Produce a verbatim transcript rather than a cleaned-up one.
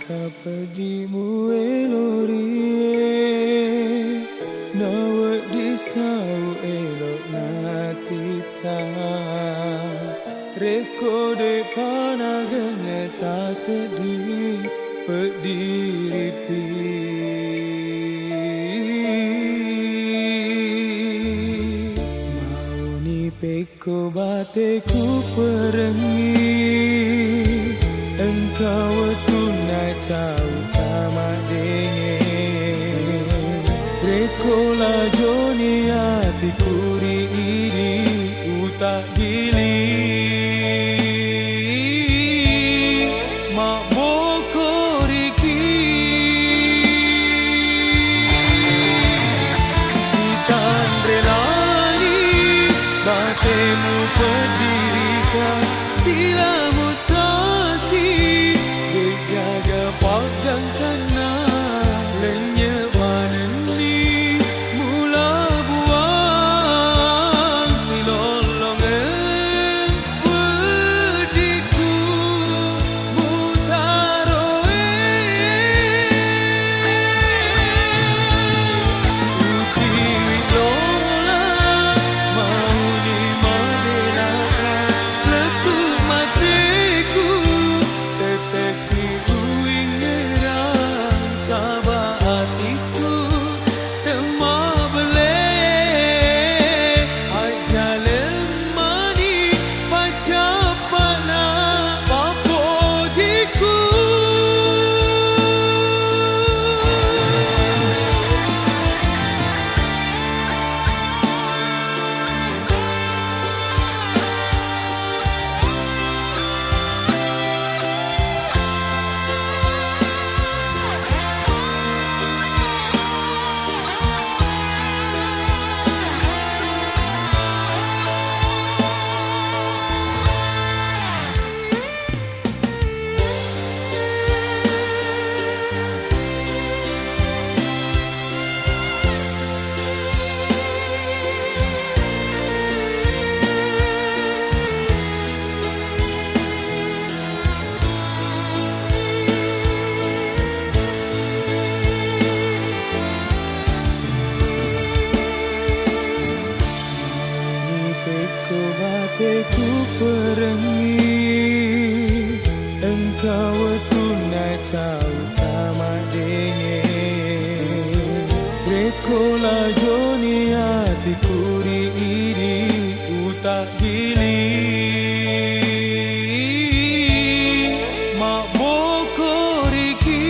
Kapeddimu elori, nawedding sau elokna tita. Rekko de'pa nagenne taseddi, peddiripi. Mauni pe Ko bateku perengngi, engka wettunna cau tamaddenge. Rekko lajoni atiku ri idi, utaggili. Mabbokoriki sitanre lali, batemu peddirika silamu tasi, de'gaga paggangkanna lennye manenni mula buang silollongeng. Weddiku mutaroe, utiwi lola, mauni madelaka, lettu mateku, tette Uwingngerang saba atiku temmabelle, ajjaleng mani paccappana pappojiku. Mauni pekko bateku perengngi, engka wettunna cau tamaddenge. Rekko lajoni atiku ri idi, utaggili. Mabbokoriki